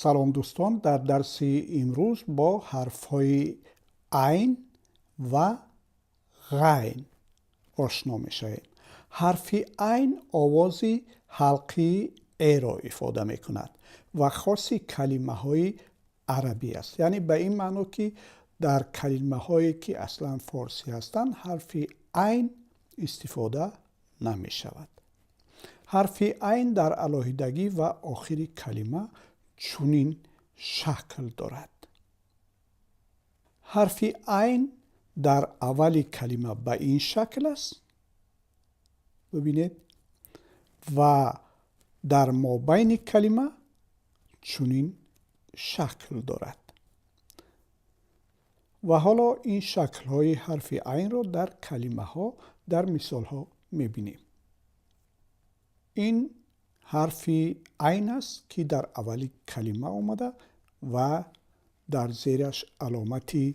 Салом, дӯстон! Дар дарси имрӯз бо ҳарфҳои айн ва ғайн ошно мешавем. Ҳарфи айн овози ҳалқии эро ифода мекунад ва хоси калимаҳои арабӣ аст, яъне ба ин маъно, ки дар калимаҳое, ки аслан форсӣ ҳастанд, ҳарфи айн истифода намешавад. Ҳарфи айн дар алоҳидагӣ ва охири калима чунин шакл дорад. Ҳарфи айн дар аввали калима ба ин шакл аст, бибинед, ва дар мобайни калима чунин шакл дорад. Ва ҳоло ин шаклҳои ҳарфи айнро дар калимаҳо, дар мисолҳо мебинем. Ин ҳарфи айн аст, ки дар аввали калима омада ва дар зераш аломати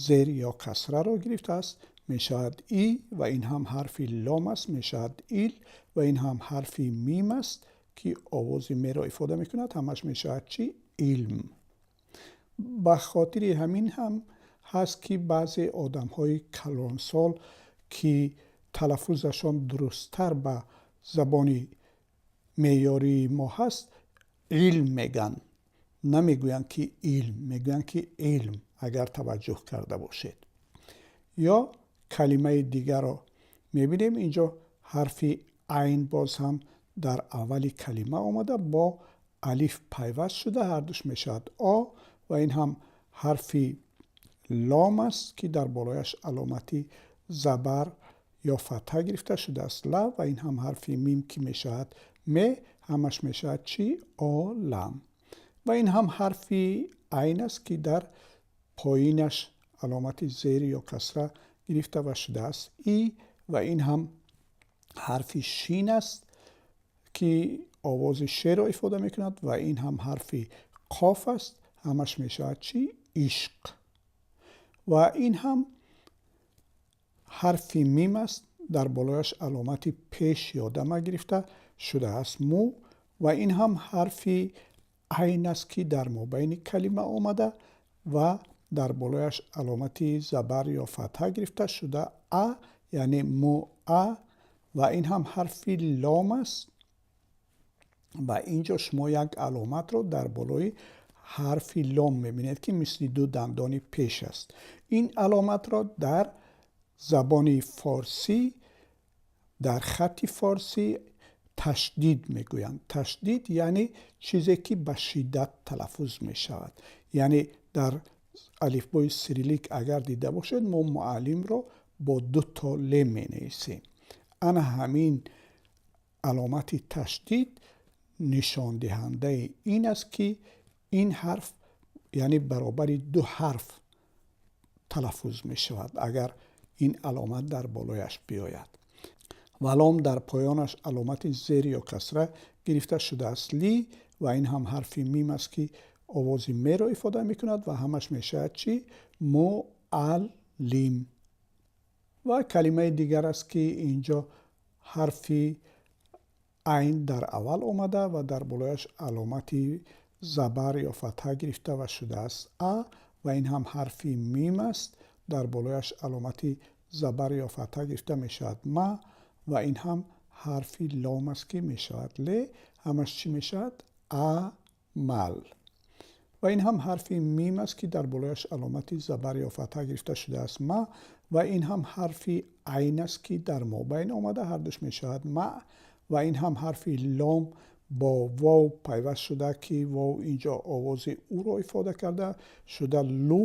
зер ё касраро гирифтааст, мешавад и. Ва ин ҳам ҳарфи лом аст, мешавад ил. Ва ин ҳам ҳарфи мим аст, ки овози меро ифода мекунад. Ҳамаш мешавад чӣ? Илм. Ба хотири ҳамин ҳам ҳаст, ки баъзе одамҳои калонсол, ки талаффузашон дурусттар ба забони меъёрии мо ҳаст, илм мегӯянд, намегӯянд, ки илм, мегӯянд, ки илм, агар таваҷҷӯҳ карда бошед. Ё калимаи дигарро мебинем. Инҷо ҳарфи айн боз ҳам дар аввали калима омада, бо алиф пайваст шуда, ҳардуш мешавад о. Ва ин ҳам ҳарфи лом аст, ки дар болояш аломати забар ё фатҳа гирифта шудааст, ла. Ва ин ҳам ҳарфи мим, ки мешавад ме. Ҳамаш мешавад чӣ? Олам. Ва ин ҳам ҳарфи айн аст, ки дар поинаш аломати зер ё касра гирифта ва шудааст и. Ва ин ҳам ҳарфи шин аст, ки овози шеро ифода мекунад. Ва ин ҳам ҳарфи қоф аст. Ҳамаш мешавад чӣ? Ишқ. Ва ин ҳам ҳарфи мим аст, дар болояш аломати пеш ё дама гирифта шудааст, му. Ва ин ҳам ҳарфи айн аст, ки дар мобайни калима омада ва дар болояш аломати забар ё фатҳа гирифта шуда, а, яъне му а. Ва ин ҳам ҳарфи лом аст. Ва ин ҷо шумо як аломатро дар болои ҳарфи лом мебинед, ки мисли ду дандони пеш аст. Ин аломатро дар забони форсӣ, дар хатти форсӣ ташдид мегӯянд. Ташдид яъне чизе, ки ба шиддат талаффуз мешавад. Яъне дар алифбои сирилик агар дида бошед, мо муаллимро бо ду то ле менависем. Ана ҳамин аломати ташдид нишондиҳандаи ин аст, ки ин ҳарф, яъне баробари ду ҳарф талаффуз мешавад, агар ин аломат дар болояш биёяд. Ва лом дар поёнаш аломати зер ё касра гирифта шудааст, ли. Ва ин ҳам ҳарфи мим аст, ки овози меро ифода мекунад. Ва ҳамаш мешавад чӣ? Муаллим. Ва калимаи дигар аст, ки инҷо ҳарфи айн дар аввал омада ва дар болояш аломати забар ё фатҳа гирифта ва шудааст а. Ва ин ҳам ҳарфи мим аст, дар болояш аломати забар ё фатҳа гирифта, мешавад ма. Ва ин ҳам ҳарфи лом аст, ки мешавад ле. Ҳамаш чӣ мешавад? Амал. Ва ин ҳам ҳарфи мим аст, ки дар болояш аломати забар ё фатҳа гирифта шудааст, ма. Ва ин ҳам ҳарфи айн аст, ки дар мобайн омада, ҳардуш мешавад ма. Ва ин ҳам ҳарфи лом бо вов пайваст шуда, ки вов инҷо овози уро ифода карда, шуда лу.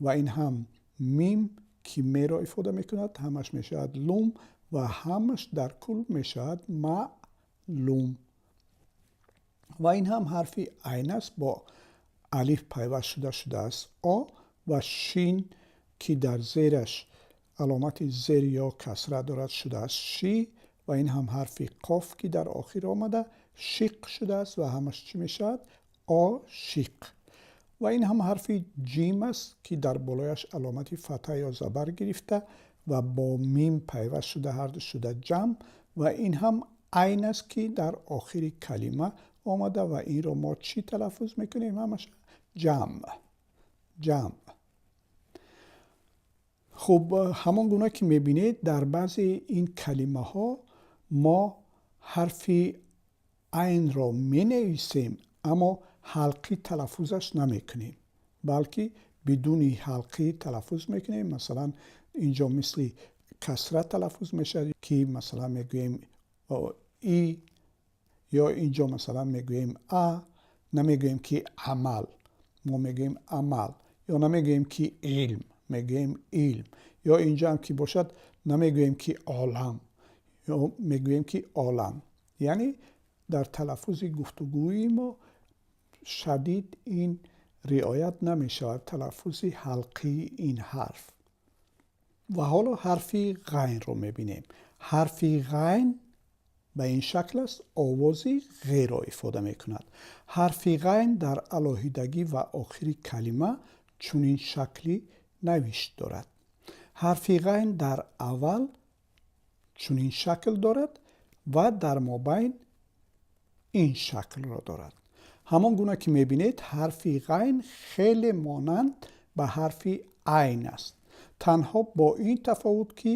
Ва ин ҳам мим, ки меро ифода мекунад. Ҳамаш мешавад лум ва ҳамаш дар кул мешавад маълум. Ва ин ҳам ҳарфи айн аст, бо алиф пайваст шуда, шудааст о. Ва шин, ки дар зераш аломати зер ё касра дорад, шудааст ши. Ва ин ҳам ҳарфи қоф, ки дар охир омада, шиқ шудааст. Ва ҳамаш чӣ мешавад? Ошиқ. Ва ин ҳам ҳарфи ҷим аст, ки дар болояш аломати фатҳа ё забар гирифта ва бо мим пайваст шуда, ҳарду шуда ҷам. Ва ин ҳам айн аст, ки дар охири калима омада ва инро мо чӣ талаффуз мекунем? Ҳамаша ҷамъ, ҷамъ. Хуб, ҳамон гуна ки мебинед, дар баъзе ин калимаҳо мо ҳарфи айнро менависем, аммо ҳалқӣ талаффузаш намекунем, балки бидуни ҳалқӣ талаффуз мекунем. Масалан, инҷо мисли касра талаффуз мешавад, ки масалан мегӯем и, ё инҷо масалан мегӯем а, намегӯем ки амал, мо мегӯем амал, ё намегӯем ки илм, мегӯем илм, ё инҷоам ки бошад, намегӯем ки олам, ё мегӯем ки олам. Яъне дар талаффузи гуфтугӯи мо шадид ин риоят намешавад, талаффузи ҳалқии ин ҳарф. Ва ҳоло ҳарфи ғайнро мебинем. Ҳарфи ғайн ба ин шакл аст, овози ғеро ифода мекунад. Ҳарфи ғайн дар алоҳидагӣ ва охири калима чунин шакли навишт дорад. Ҳарфи ғайн дар аввал чунин шакл дорад ва дар мобайн ин шаклро дорад. Ҳамон гуна ки мебинед, ҳарфи ғайн хеле монанд ба ҳарфи айн аст, танҳо бо ин тафовут, ки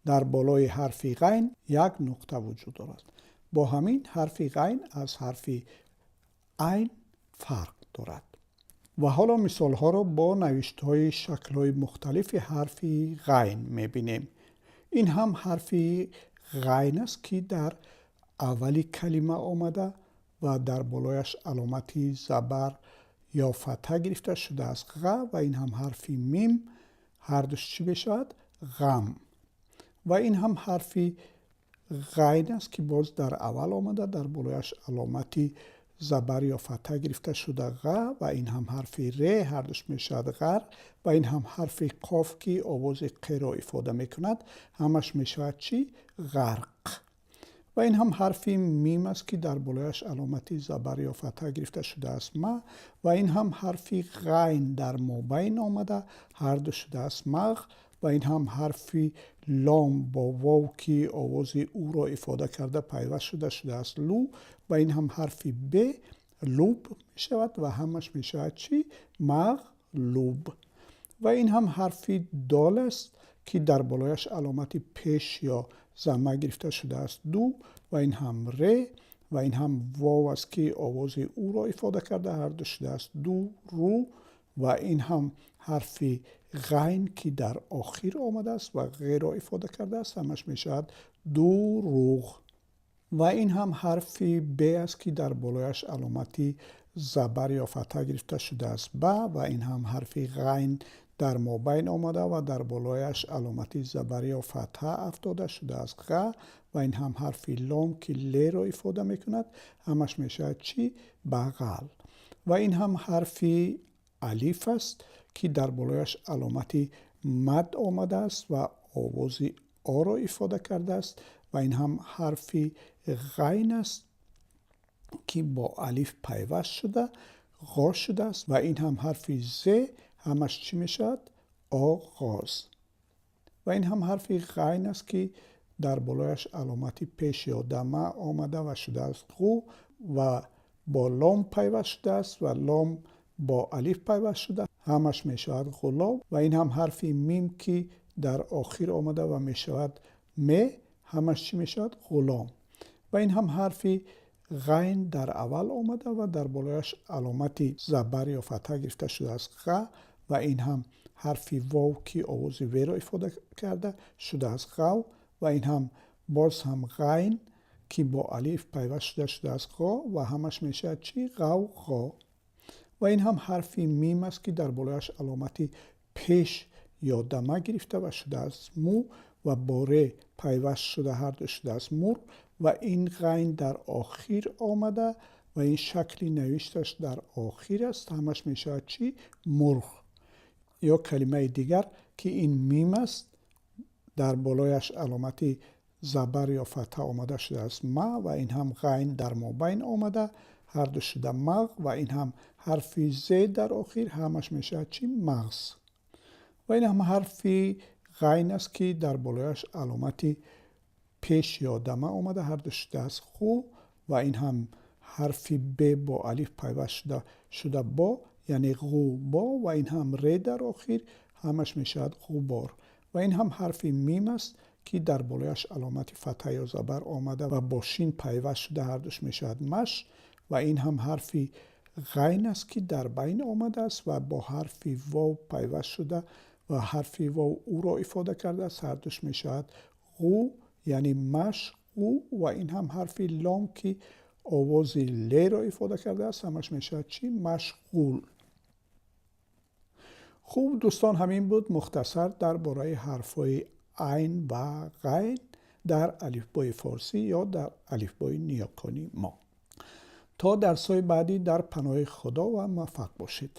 дар болои ҳарфи ғайн як нуқта вуҷуд дорад. Бо ҳамин ҳарфи ғайн аз ҳарфи айн фарқ дорад. Ва ҳоло мисолҳоро бо навиштҳои шаклҳои мухталифи ҳарфи ғайн мебинем. Ин ҳам ҳарфи ғайн аст, ки дар аввали калима омада ва дар болояш аломати забар ё фатҳа гирифта шудааст, ғ, ва ин ҳам ҳарфи мим, ҳардуш чӣ мешавад? Ғам. Ва ин ҳам ҳарфи ғайн аст, ки боз дар аввал омада, дар болояш аломати забар ё фатҳа гирифта шуда, ғ, ва ин ҳам ҳарфи ре, ҳардуш мешавад ғар. Ва ин ҳам ҳарфи қоф, ки овози қеро ифода мекунад, ҳамаш мешавад чӣ? Ғарқ. Ва ин ҳам ҳарфи мим аст, ки дар болояш аломати забар ё фатҳа гирифта шудааст, ма, ва ин ҳам ҳарфи ғайн дар мобайн омада, ҳарду шудааст мағ. Ва ин ҳам ҳарфи лом бо вов, ки овози ӯро ифода карда, пайваст шуда, шудааст лу. Ва ин ҳам ҳарфи б, луб мешавад ва ҳамаш мешавад чӣ? Мағлуб. Ва ин ҳам ҳарфи дол аст, ки дар болояш аломати пеш ё замма гирифта шудааст, ду, ва ин ҳам ре, ва ин ҳам вов аст, ки овози ӯро ифода карда, ҳарду шудааст ду, ру. Ва ин ҳам ҳарфи ғайн, ки дар охир омадааст ва ғеро ифода кардааст, ҳамаш мешавад дуруғ. Ва ин ҳам ҳарфи б аст, ки дар болояш аломати забар ё фатҳа гирифта шудааст, ба, ва ин ҳам ҳарфи ғайн дар мобайн омада ва дар болояш аломати забар ё фатҳа афтода шудааст, ғ, ва ин ҳам ҳарфи лом, ки леро ифода мекунад, ҳамаш мешавад чӣ? Бағал. Ва ин ҳам ҳарфи алиф аст, ки дар болояш аломати мад омадааст ва овози оро ифода кардааст. Ва ин ҳам ҳарфи ғайн аст, ки бо алиф пайваст шуда, ғо шудааст. Ва ин ҳам ҳарфи з, ҳамаш чӣ мешавад? Оғоз. Ва ин ҳам ҳарфи ғайн аст, ки дар болояш аломати пеш ё дама омада ва шудааст ғу, ва бо лом пайваст шудааст ва лом бо алиф пайваст шуда, ҳамаш мешавад ғулом. Ва ин ҳам ҳарфи мим, ки дар охир омада ва мешавад ме, ҳамаш чӣ мешавад? Ғулом. Ва ин ҳам ҳарфи ғайн дар аввал омада ва дар болояш аломати забар ё фатҳа гирифта шудааст, ғ, ва ин ҳам ҳарфи вов, ки овози веро ифода карда, шудааст ғав. Ва ин ҳам боз ҳам ғайн, ки бо алиф пайваст шуда, шудааст ғо, ва ҳамаш мешавад чӣ? Ғавғо. Ва ин ҳам ҳарфи мим аст, ки дар болояш аломати пеш ё дама гирифта ва шудааст му, ва бо ре пайваст шуда, ҳарду шудааст мур. Ва ин ғайн дар охир омада ва ин шакли навишташ дар охир аст, ҳамаш мешавад чӣ? Мурғ. Ё калимаи дигар, ки ин мим аст, дар болояш аломати забар ё фатҳа омада, шудааст ма, ва ин ҳам ғайн дар мобайн омада, ҳарду шуда мағ. Ва ин ҳам ҳарфи з дар охир, ҳамаш мешавад чӣ? Мағз. Ва ин ҳам ҳарфи ғайн аст, ки дар болояш аломати пеш ё дама омада, ҳарду шудааст ху. Ва ин ҳам Ҳарфи б бо алиф пайваст шуда бо, яъне ғубо, ва ин ҳам ре дар охир, ҳамаш мешавад ғубор. Ва ин ҳам ҳарфи мим аст, ки дар болояш аломати фатҳа ё забар омада ва бо шин пайваст шуда, ҳардуш мешавад маш. Ва ин ҳам ҳарфи ғайн аст, ки дар байн омадааст ва бо ҳарфи вов пайваст шуда ва ҳарфи вов ӯро ифода кардааст, ҳардуш мешавад ғу, яъне машғу. Ва ин ҳам ҳарфи лом, ки овози леро ифода кардааст, ҳамаш мешавад чӣ? Машғул. Хуб, дӯстон, ҳамин буд мухтасар дар бораи ҳарфҳои айн ва ғайн дар алифбои форсӣ ё дар алифбои ниёкони мо. То дарсҳои баъдӣ дар паноҳи Худо ва муваффақ бошед.